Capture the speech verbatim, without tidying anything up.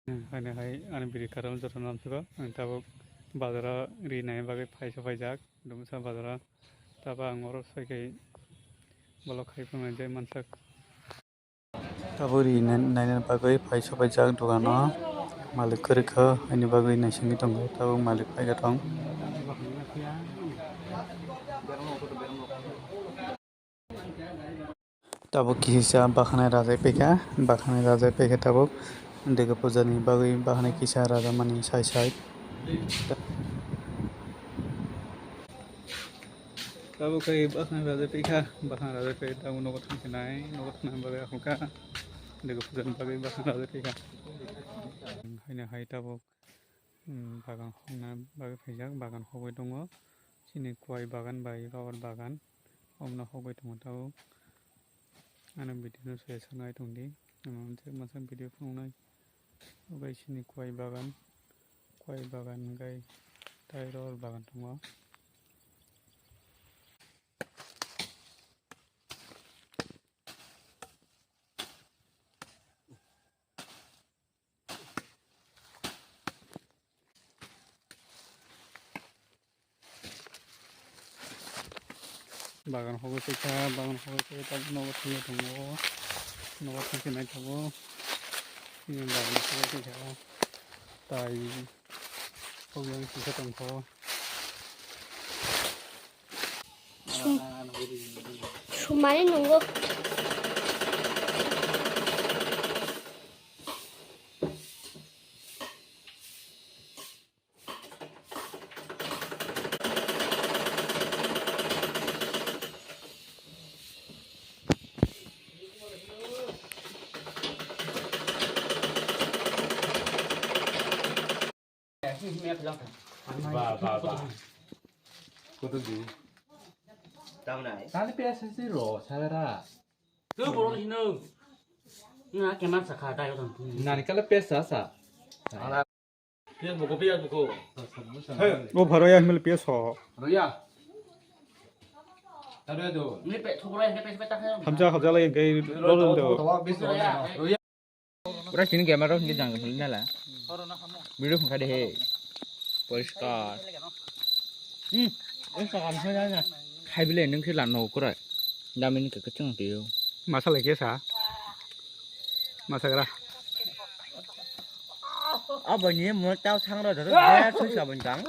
Haino hai ani biri karam joto no amsukha. Ang tabuk bazaro ri naina bagwi phai sopaijak, Dumsa bazaro. Tabuk ang oro soi khai bolok khai phunuknai jai mansak. Tabuk ri nai-, naina bagwi phai sopaijak dogano. Malik kwrwikha, haini bagwi naisingwi tongo. Tabuk malik phaikha tong. Tabuk kisa bakhanai rajai paikha, bakhanai rajai paikha tabuk Durga puja ni bagwi bakhanai kisa rajamani sai sai. Tabuk khe bakhanai rajai paikha, bakhanai rajai paikha tabuk nogo thangsinai, nogo thangnani bagwi aphukha, Durga puja ni bagwi bakhanai rajai paikha. Haino hai tabuk. Hmm, bagan hokna bagwi phaijak, bagan hogwi tongo. Chini kuai bagan bai rubber bagan, omno hogwi tongo tabuk. Ano video no soya sanai tongdi, ama masa video phunuknai. Obai chini kuai bagan, kuai bagan gai tai rubber bagan tongo. Bagan hogwi tongkha, bagan hogwi tongkha, tabuk nogo thangwi tongo, nogo thangwi naithogo. Chini bagan hogwi tongkha, tai hogwi ang kisa tongkho. Sum-, sumani nungo. Ba, ba, ba. Koto di? Tamo nai. Tali piyas sih ro, sagara. Tu borok hino. Na keman sakha dai odon. Nani kala piyas sa sa. Piyas buku, piyas buku. O pharo ya himil piyas ho. Roya. Tare do. Ni pe thobra ni pe pe ta kha. Hamja hamja lai gai lolon do. Roya. Pura sini camera rok hinwi jang philwi nala. Video phungkha de he. Poriskar. Hmm. Poriskar kan phai na. Khai bile nung khe lano kurai. Damini khe kachang tiyo. Masa lai khe sa. Masa gra. Abo ni mo tau sang ro ro. Sui sabun jang.